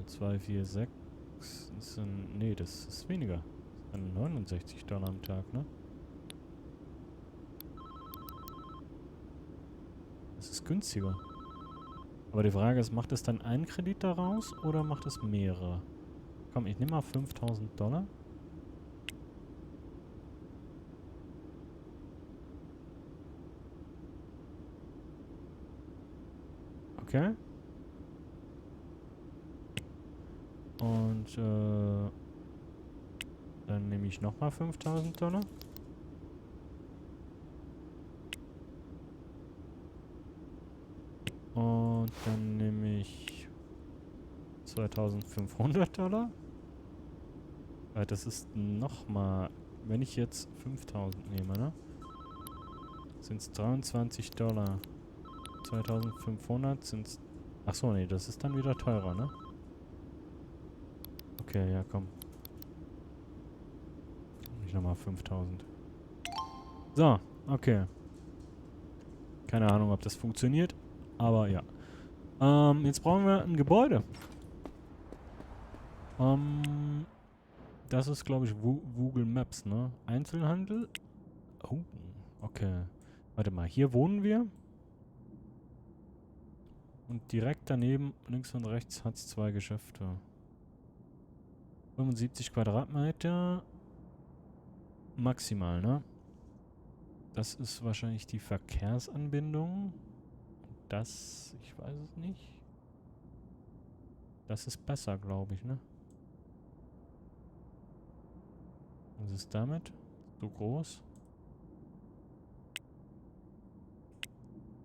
2, 4, 6. Das sind, nee, das ist weniger. Das sind $69 am Tag, ne? Das ist günstiger. Aber die Frage ist, macht es dann einen Kredit daraus oder macht es mehrere? Komm, ich nehme mal $5.000. Okay. Und dann nehme ich nochmal $5.000. Und dann nehme ich $2.500. Weil das ist nochmal, wenn ich jetzt 5.000 nehme, ne? Sind es $23. 2.500 sind es... Achso, nee, das ist dann wieder teurer, ne? Okay, ja, komm. Ich nochmal 5.000. So, okay. Keine Ahnung, ob das funktioniert, aber ja. Jetzt brauchen wir ein Gebäude. Das ist, glaube ich, Google Maps, ne? Einzelhandel. Oh, okay. Warte mal, hier wohnen wir. Und direkt daneben, links und rechts, hat es 2 Geschäfte. 75 Quadratmeter. Maximal, ne? Das ist wahrscheinlich die Verkehrsanbindung. Das, ich weiß es nicht. Das ist besser, glaube ich, ne? Was ist damit? So groß?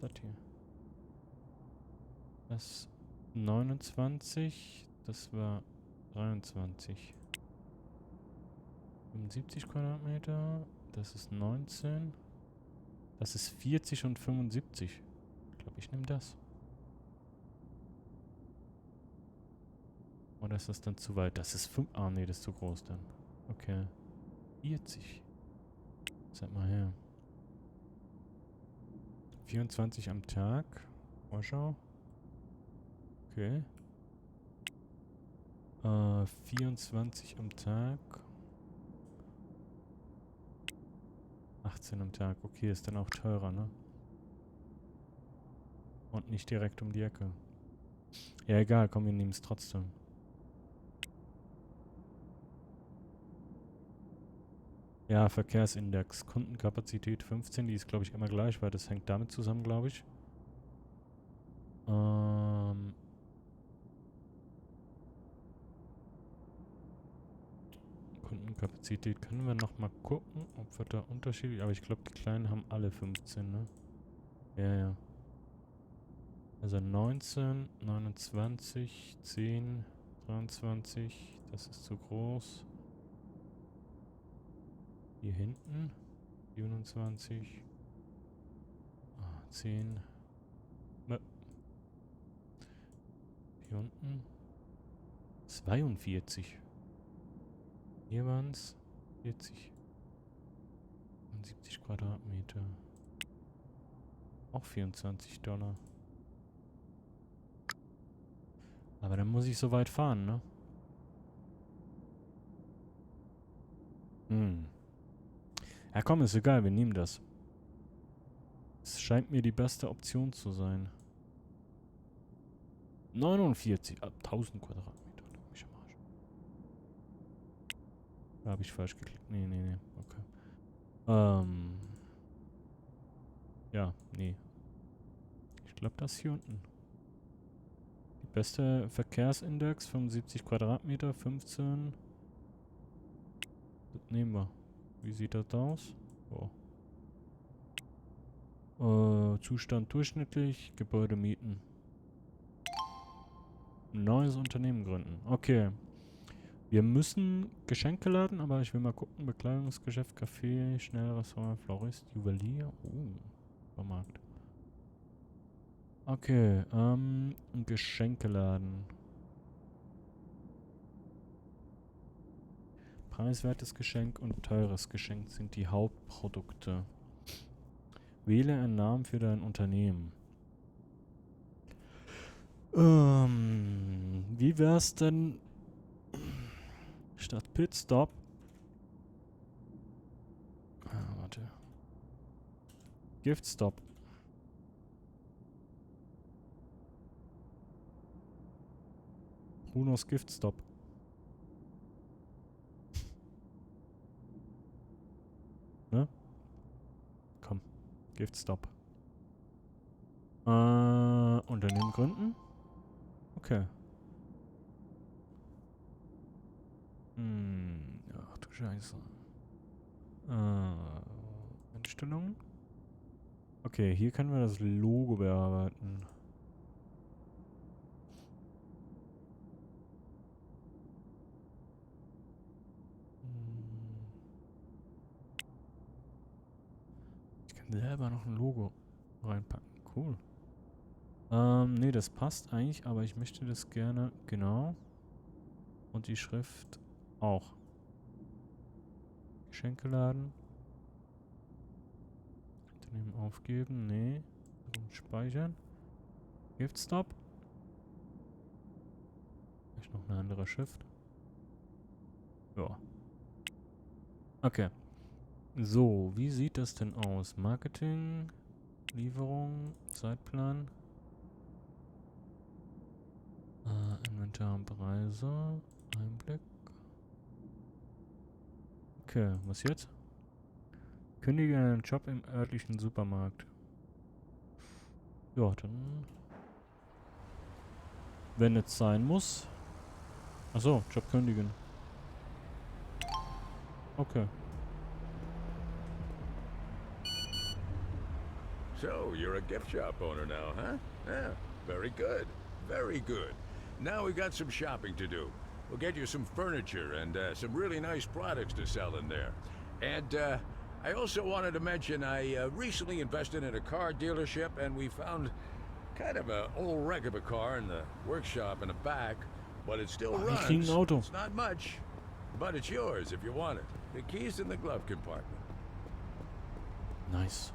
Das hier. Das 29. Das war 23. 75 Quadratmeter. Das ist 19. Das ist 40 und 75. Ich glaube, ich nehme das. Oder ist das dann zu weit? Das ist 5. Ah, nee, das ist zu groß dann. Okay. 40. Sag mal her. 24 am Tag. Vorschau. Okay. 24 am Tag. 18 am Tag. Okay, ist dann auch teurer, ne? Und nicht direkt um die Ecke. Ja, egal, komm, wir nehmen es trotzdem. Ja, Verkehrsindex. Kundenkapazität 15, die ist, glaube ich, immer gleich, weil das hängt damit zusammen, glaube ich. Kundenkapazität können wir noch mal gucken, ob wir da unterschiedlich... Aber ich glaube, die Kleinen haben alle 15, ne? Ja, ja. Also 19, 29, 10, 23. Das ist zu groß. Hier hinten. 27. 10. Hier unten. 42. Hier waren es 40. 70 Quadratmeter. Auch $24. Aber dann muss ich so weit fahren, ne? Ja komm, ist egal, wir nehmen das. Es scheint mir die beste Option zu sein. 49, 1000 Quadratmeter. Mich am Arsch. Da habe ich falsch geklickt. Nee, nee, nee. Okay. Ja, nee. Ich glaube, das hier unten. Die beste Verkehrsindex, 75 Quadratmeter, 15. Das nehmen wir. Wie sieht das aus? Oh. Zustand durchschnittlich, Gebäude mieten. Neues Unternehmen gründen. Okay. Wir müssen Geschenke laden, aber ich will mal gucken. Bekleidungsgeschäft, Café, Schnellrestaurant, Florist, Juwelier. Supermarkt. Okay, Geschenkeladen. Preiswertes Geschenk und teures Geschenk sind die Hauptprodukte. Wähle einen Namen für dein Unternehmen. Wie wär's denn statt Pitstop? Warte. Giftstop. Brunos Giftstop. Ne? Komm. Giftstop. Unternehmen gründen? Okay. Ach du Scheiße. Einstellungen? Okay, hier können wir das Logo bearbeiten. Ich kann selber noch ein Logo reinpacken. Cool. Nee, das passt eigentlich, aber ich möchte das gerne, genau. Und die Schrift auch. Geschenkeladen. Unternehmen aufgeben, nee. Speichern. Giftstop. Vielleicht noch eine andere Schrift. Ja. Okay. So, wie sieht das denn aus? Marketing, Lieferung, Zeitplan. Inventar, Preise, Einblick. Okay, was jetzt? Kündige einen Job im örtlichen Supermarkt. Ja, dann... Wenn es sein muss. Achso, Job kündigen. Okay. So, you're a gift shop owner now, huh? Yeah, very good. Very good. Now we got some shopping to do. We'll get you some furniture and some really nice products to sell in there. And I also wanted to mention I recently invested in a car dealership and we found kind of an old wreck of a car in the workshop in the back, but it still runs. Kriegen ein Auto. It's not much, but it's yours if you want it. The key's in the glove compartment. Nice.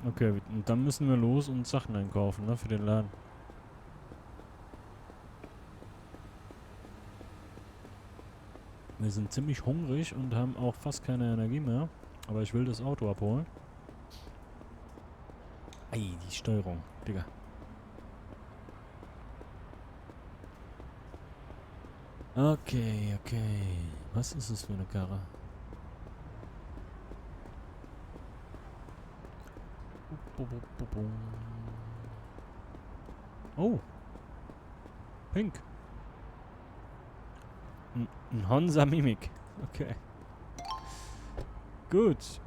Okay, und dann müssen wir los und Sachen einkaufen, ne, für den Laden. Wir sind ziemlich hungrig und haben auch fast keine Energie mehr. Aber ich will das Auto abholen. Ei, die Steuerung, Digga. Okay, okay. Was ist es für eine Karre? Oh. Pink. Ein Honda Mimic. Okay. Gut.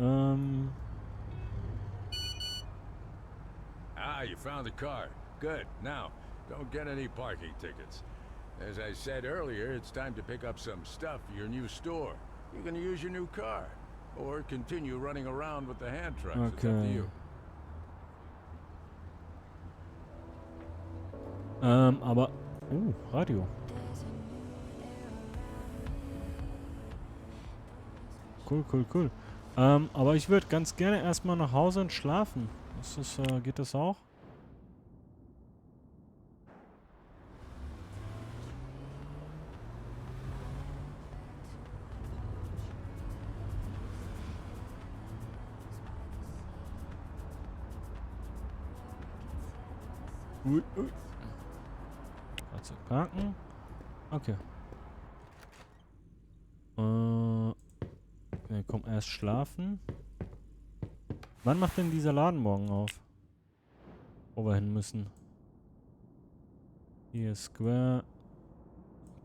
Ah, you found the car. Good. Now, don't get any parking tickets. As I said earlier, it's time to pick up some stuff for your new store. You can use your new car. Or continue running around with the hand trucks. It's up to Okay. you. Aber... Radio. Cool, cool, cool. Aber ich würde ganz gerne erstmal nach Hause und schlafen. Ist das, geht das auch? Ui, ui. Also parken. Okay. Okay, komm, erst schlafen. Wann macht denn dieser Laden morgen auf? Wo wir hin müssen. Hier Square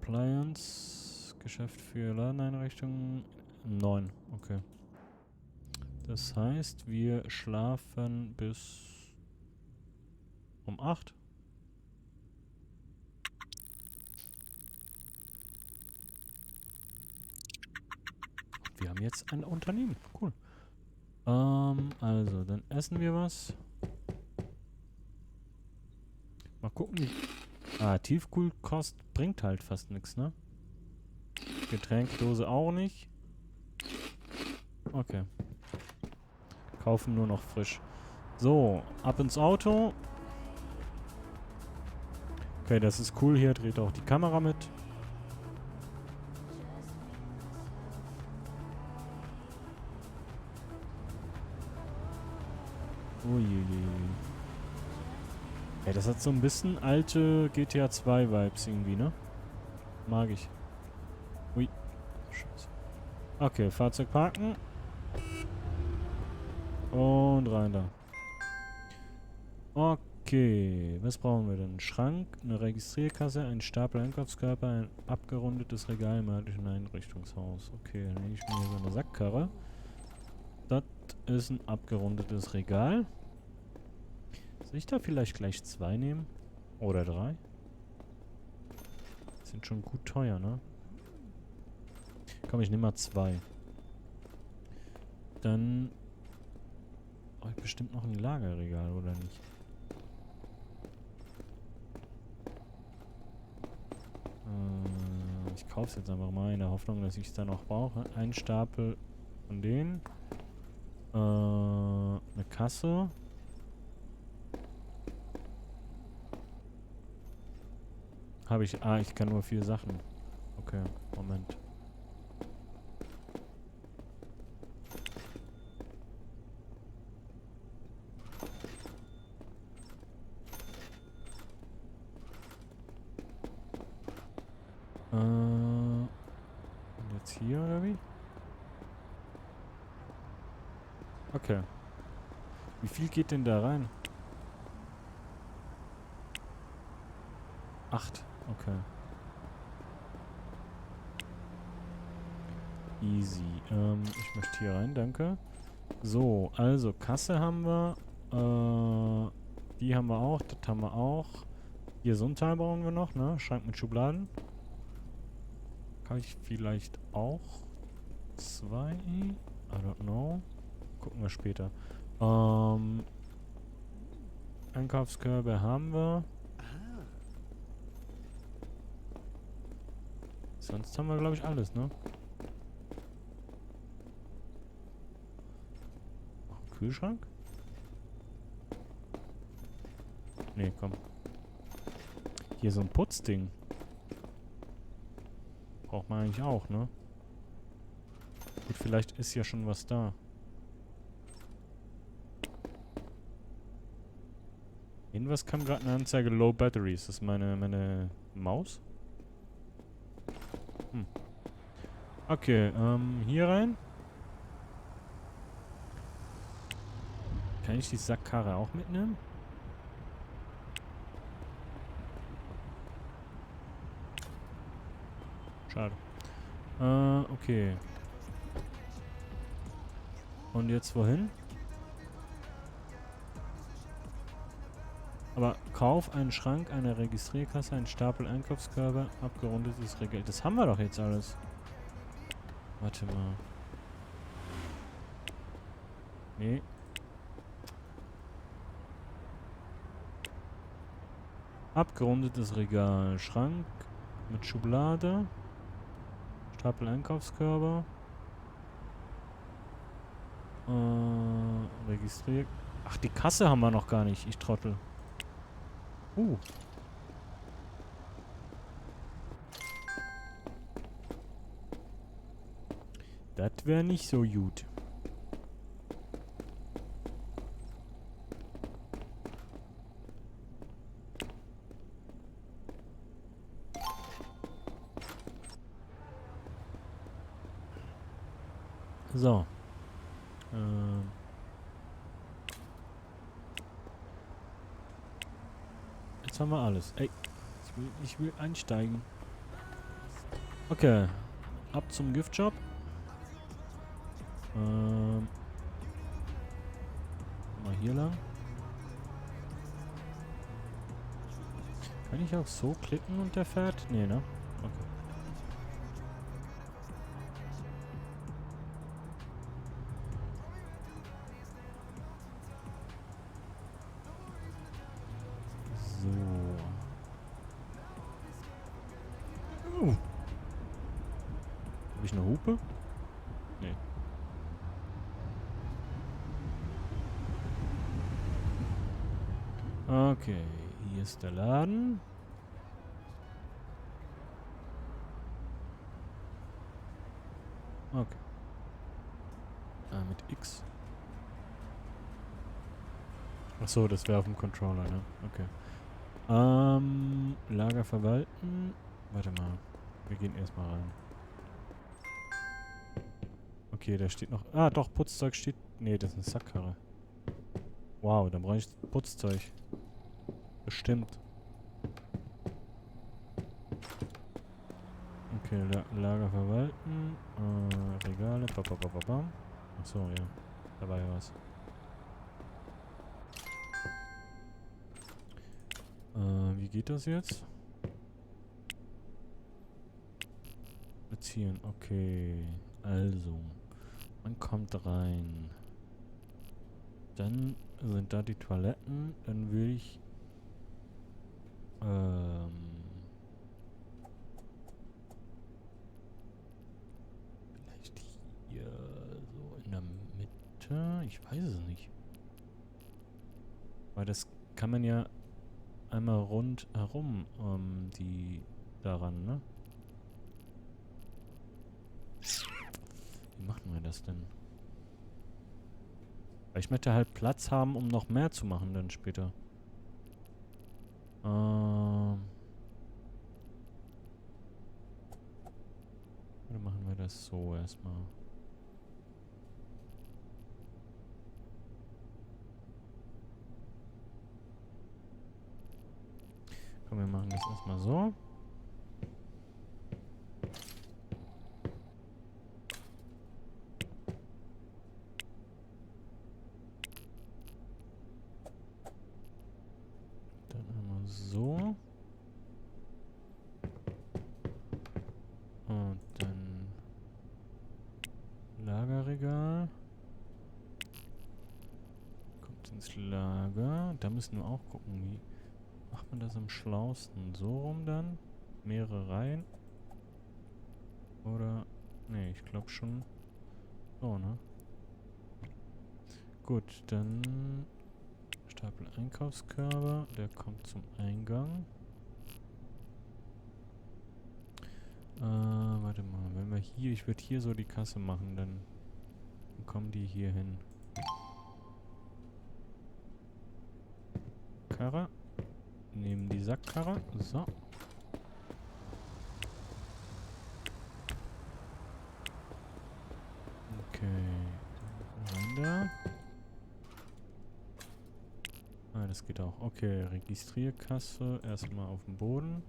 Appliance. Geschäft für Ladeneinrichtungen. 9. Okay. Das heißt, wir schlafen bis um 8. Wir haben jetzt ein Unternehmen. Cool. Also, dann essen wir was. Mal gucken. Tiefkühlkost bringt halt fast nichts, ne? Getränkdose auch nicht. Okay. Kaufen nur noch frisch. So, ab ins Auto. Okay, das ist cool. Hier dreht auch die Kamera mit. Uiuiui. Ja, das hat so ein bisschen alte GTA 2 Vibes irgendwie, ne? Mag ich. Ui. Scheiße. Okay, Fahrzeug parken. Und rein da. Okay, was brauchen wir denn? Ein Schrank, eine Registrierkasse, ein Stapel Einkaufskörper, ein abgerundetes Regal im örtlichen Einrichtungshaus. Okay, dann nehme ich mir hier so eine Sackkarre. Das ist ein abgerundetes Regal. Soll ich da vielleicht gleich 2 nehmen? Oder 3? Sind schon gut teuer, ne? Komm, ich nehme mal 2. Dann brauche ich bestimmt noch ein Lagerregal, oder nicht? Ich kaufe es jetzt einfach mal in der Hoffnung, dass ich es dann auch brauche. Ein Stapel von denen. Eine Kasse. Habe ich... Ah, ich kann nur 4 Sachen. Okay, Moment. Und jetzt hier, oder wie? Okay. Wie viel geht denn da rein? 8. Okay. Easy. Ich möchte hier rein, danke. So, also Kasse haben wir. Die haben wir auch, das haben wir auch. Hier so ein Teil brauchen wir noch, ne? Schrank mit Schubladen. Kann ich vielleicht auch 2? I don't know. Gucken wir später. Einkaufskörbe haben wir. Sonst haben wir, glaube ich, alles, ne? Noch ein Kühlschrank? Nee, komm. Hier so ein Putzding. Braucht man eigentlich auch, ne? Gut, vielleicht ist ja schon was da. Irgendwas kam gerade eine Anzeige Low Batteries. Das ist meine Maus? Okay, hier rein. Kann ich die Sackkarre auch mitnehmen? Schade. Okay. Und jetzt wohin? Aber Kauf einen Schrank, eine Registrierkasse, einen Stapel Einkaufskörbe, abgerundetes Regal. Das haben wir doch jetzt alles. Warte mal. Nee. Abgerundetes Regal. Schrank mit Schublade. Stapel Einkaufskörbe. Registriert. Ach, die Kasse haben wir noch gar nicht. Ich Trottel. Das wäre nicht so gut. So. Jetzt haben wir alles. Ey, ich will einsteigen. Okay. Ab zum Giftshop. Mal hier lang. Kann ich auch so klicken und der fährt? Nee, ne? Okay. So. Habe ich eine Hupe? Nee. Okay, hier ist der Laden. Okay. Mit X. Achso, das wäre auf dem Controller, ne? Okay. Lager verwalten. Warte mal. Wir gehen erstmal rein. Okay, da steht noch... Ah, doch, Putzzeug steht... Nee, das ist eine Sackkarre. Wow, dann brauche ich Putzzeug. Bestimmt. Okay, Lager verwalten. Regale. Babababam. Achso, ja. Da war ja was. Wie geht das jetzt? Beziehen. Okay. Also. Man kommt rein. Dann sind da die Toiletten. Dann will ich... vielleicht hier so in der Mitte. Ich weiß es nicht. Weil das kann man ja einmal rundherum die daran, ne? Wie machen wir das denn? Weil ich möchte halt Platz haben, um noch mehr zu machen dann später. Oder machen wir das so erstmal? Komm, wir machen das erstmal so. Dann einmal so. Und dann Lagerregal. Kommt ins Lager. Da müssen wir auch gucken, wie macht man das am schlausten? So rum dann? Mehrere Reihen? Oder... Ne, ich glaube schon so, ne? Gut, dann Stapel Einkaufskörbe. Der kommt zum Eingang. Warte mal. Wenn wir hier... Ich würde hier so die Kasse machen, dann kommen die hier hin. Karre. Nehmen die Sackkarre. So. Okay. Rein da. Ah, das geht auch. Okay, Registrierkasse. Erstmal auf dem Boden.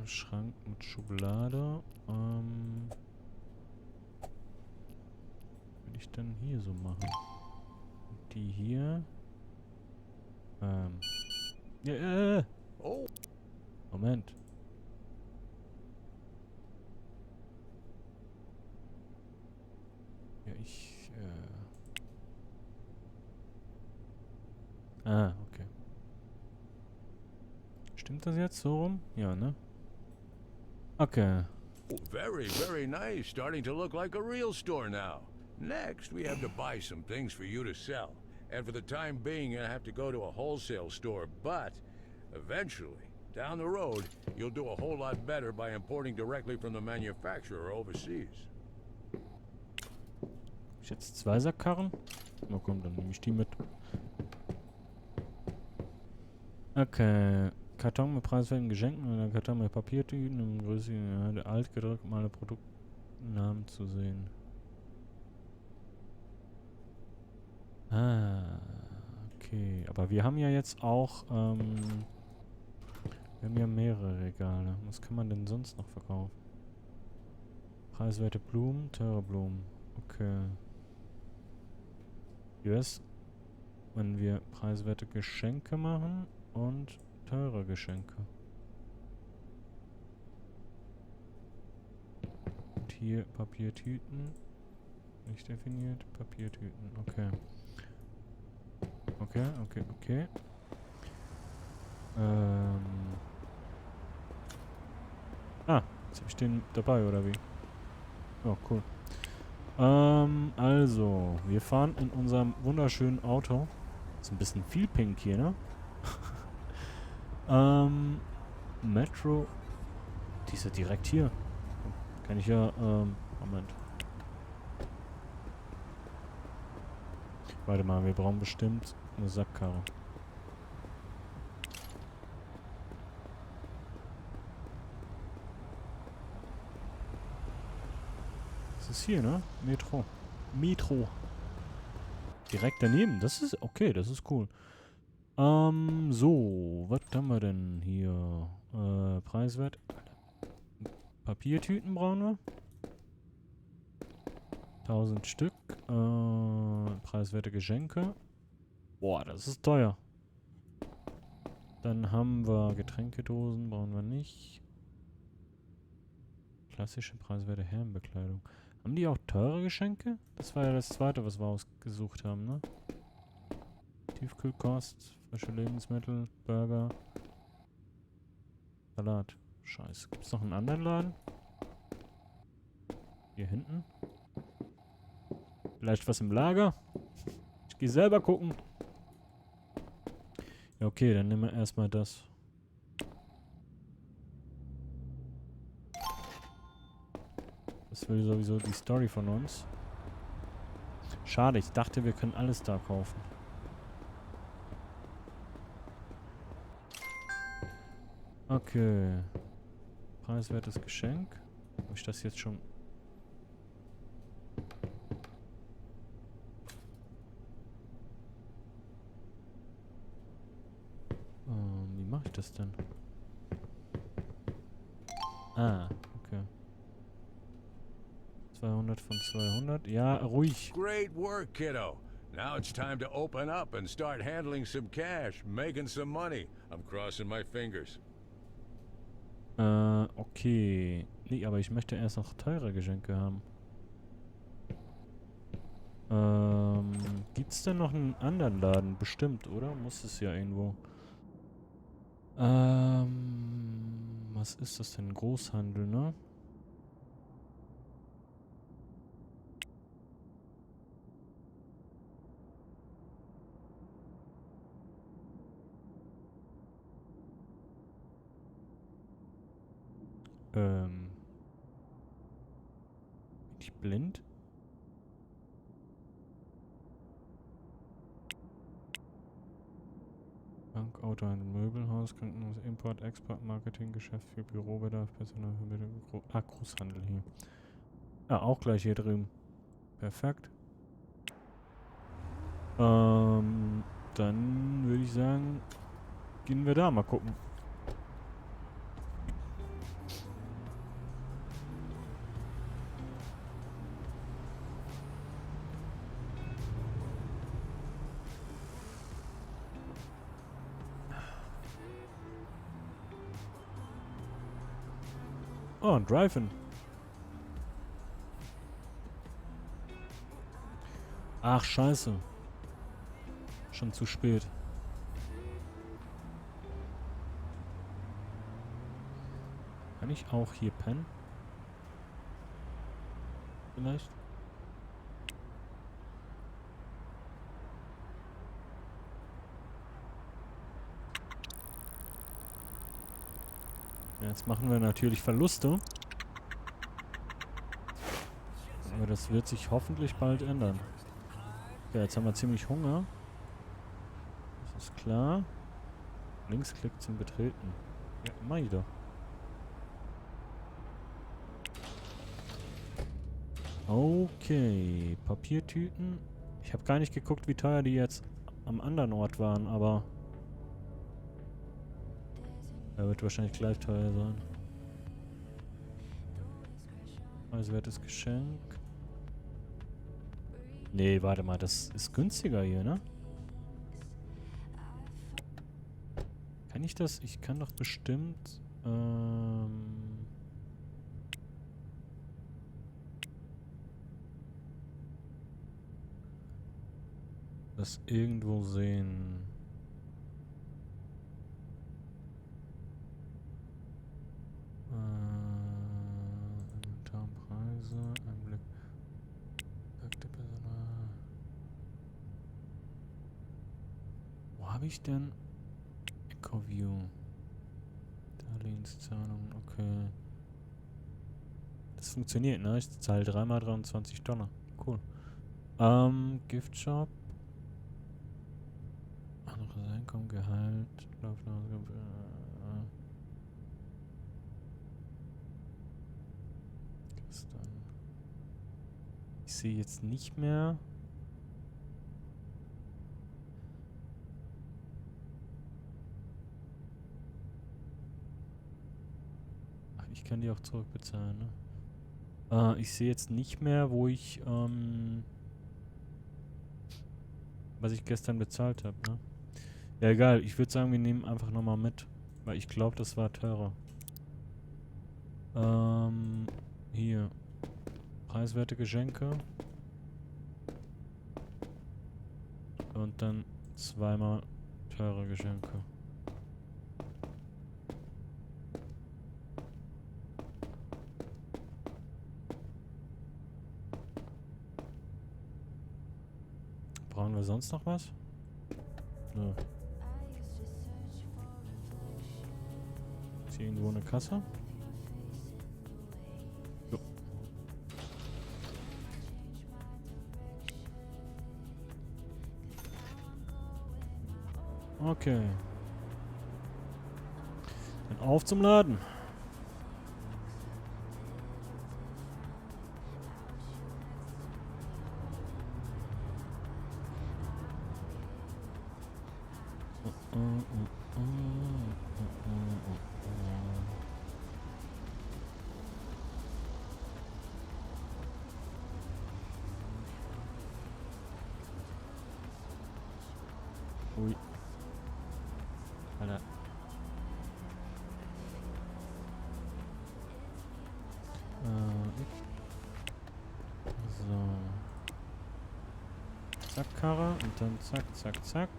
Schrank mit Schublade. Würde ich dann hier so machen. Und die hier. Ja, Oh, Moment. Ja, okay. Stimmt das jetzt so rum? Ja, ne? Okay. very, very nice. Starting to look like a real store now. Next, we have to buy some things for you to sell. And for the time being, you have to go to a wholesale store. But eventually, down the road, you'll do a whole lot better by importing directly from the manufacturer overseas. Ich jetzt 2 Sackkarren? Na komm, dann nehme ich die mit. Okay. Karton mit preiswerten Geschenken und ein Karton mit Papiertüten im größeren alt gedruckt, um alle Produktnamen zu sehen. Ah, okay. Aber wir haben ja jetzt auch, wir haben ja mehrere Regale. Was kann man denn sonst noch verkaufen? Preiswerte Blumen, teure Blumen. Okay. Wie wär's, wenn wir preiswerte Geschenke machen und teure Geschenke? Und hier Papiertüten. Nicht definiert. Papiertüten. Okay. Okay. Jetzt habe ich den dabei, oder wie? Oh, cool. Also, wir fahren in unserem wunderschönen Auto. Ist ein bisschen viel Pink hier, ne? Metro. Die ist ja direkt hier. Kann ich ja, Moment. Warte mal, wir brauchen bestimmt eine Sackkarre. Das ist hier, ne? Metro. Metro. Direkt daneben. Das ist okay, das ist cool. So. Was haben wir denn hier? Preiswert. Papiertüten brauchen wir. 1000 Stück. Preiswerte Geschenke. Boah, das ist teuer. Dann haben wir Getränkedosen, brauchen wir nicht. Klassische preiswerte Herrenbekleidung. Haben die auch teure Geschenke? Das war ja das zweite, was wir ausgesucht haben, ne? Tiefkühlkost, frische Lebensmittel, Burger, Salat. Scheiße. Gibt es noch einen anderen Laden? Hier hinten? Vielleicht was im Lager? Ich gehe selber gucken. Ja, okay, dann nehmen wir erstmal das. Das will sowieso die Story von uns. Schade, ich dachte, wir können alles da kaufen. Okay. Preiswertes Geschenk. Habe ich das jetzt schon... wie mache ich das denn? Ah, okay. 200 von 200. Ja, ruhig. Great work, kiddo. Now it's time to open up and start handling some cash, making some money. I'm crossing my fingers. Okay. Nee, aber ich möchte erst noch teure Geschenke haben. Gibt's denn noch einen anderen Laden? Bestimmt, oder? Muss es ja irgendwo. Was ist das denn? Großhandel, ne? Bin ich blind? Bank, Autohandel, Möbelhaus, Krankenhaus, Import, Export, Marketing, Geschäft für Bürobedarf, Personalvermittlung, Großhandel hier. Ah, auch gleich hier drüben. Perfekt. Dann würde ich sagen, gehen wir da mal gucken. Oh, ein Drive-In. Ach, scheiße. Schon zu spät. Kann ich auch hier pennen? Vielleicht? Ja, jetzt machen wir natürlich Verluste. Aber das wird sich hoffentlich bald ändern. Ja, jetzt haben wir ziemlich Hunger. Das ist klar. Linksklick zum Betreten. Ja, mach ich doch. Okay, Papiertüten. Ich habe gar nicht geguckt, wie teuer die jetzt am anderen Ort waren, aber er wird wahrscheinlich gleich teuer sein. Preiswertes Geschenk. Nee, warte mal, das ist günstiger hier, ne? Kann ich das? Ich kann doch bestimmt, das irgendwo sehen. Inventarpreise, Einblick. Personal. habe ich denn? EcoView. Darlehenszahlung, okay. Das funktioniert, ne? Ich zahle dreimal $23. Cool. Giftshop. Anderes Einkommen, Gehalt, gestern. Ich sehe jetzt nicht mehr. Ach, ich kann die auch zurückbezahlen, ne? Ich sehe jetzt nicht mehr, wo ich, was ich gestern bezahlt habe, ne? Ja, egal. Ich würde sagen, wir nehmen einfach nochmal mit. Weil ich glaube, das war teurer. Hier. Preiswerte Geschenke. Und dann zweimal teure Geschenke. Brauchen wir sonst noch was? Nö. Ist hier irgendwo eine Kasse? Jo. Okay. Dann auf zum Laden. Ui. Alter. So. Zack, Karre. Und dann zack, zack, zack.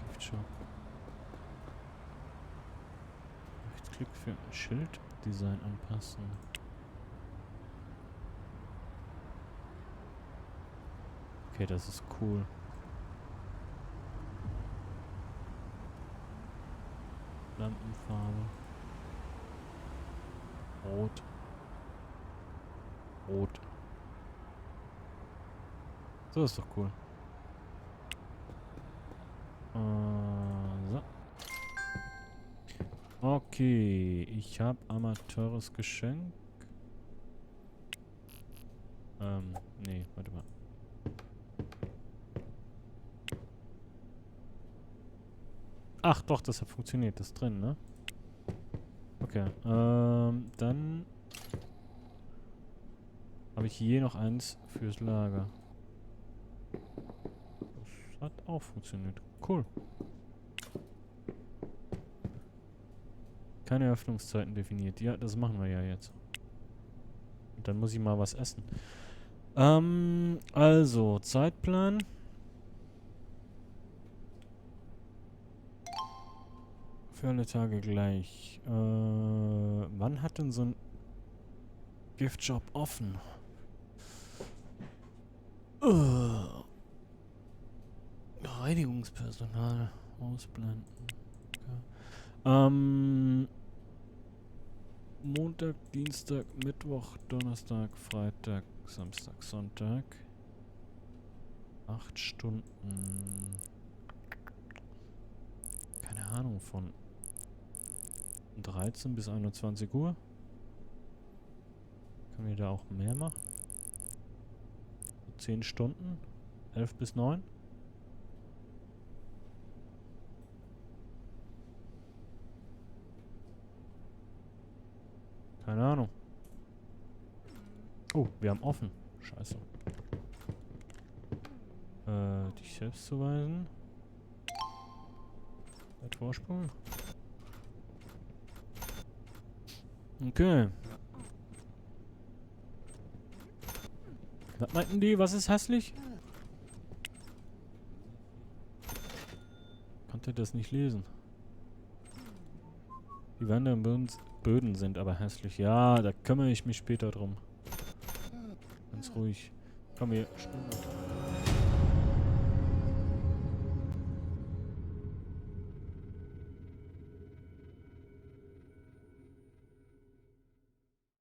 Giftshop. Rechtsklick für Schilddesign anpassen. Okay, das ist cool. Lampenfarbe. Rot. Rot. So ist doch cool. So. Okay, ich habe einmal teures Geschenk. Nee, warte mal. Ach doch, das hat funktioniert. Das ist drin, ne? Okay, dann habe ich hier noch eins fürs Lager. Das hat auch funktioniert. Cool. Keine Öffnungszeiten definiert. Ja, das machen wir ja jetzt. Und dann muss ich mal was essen. Also, Zeitplan. Für alle Tage gleich. Wann hat denn so ein Giftshop offen? Reinigungspersonal ausblenden. Okay. Montag, Dienstag, Mittwoch, Donnerstag, Freitag, Samstag, Sonntag. 8 Stunden. Keine Ahnung, von 13 bis 21 Uhr. Können wir da auch mehr machen? 10 Stunden? 11 bis 9? Keine Ahnung. Oh, wir haben offen. Scheiße. Dich selbst zuweisen. Vorspulen. Okay. Was meinten die? Was ist hässlich? Konnte das nicht lesen. Die Wände und Böden sind aber hässlich. Ja, da kümmere ich mich später drum. Ganz ruhig. Komm, wir spielen.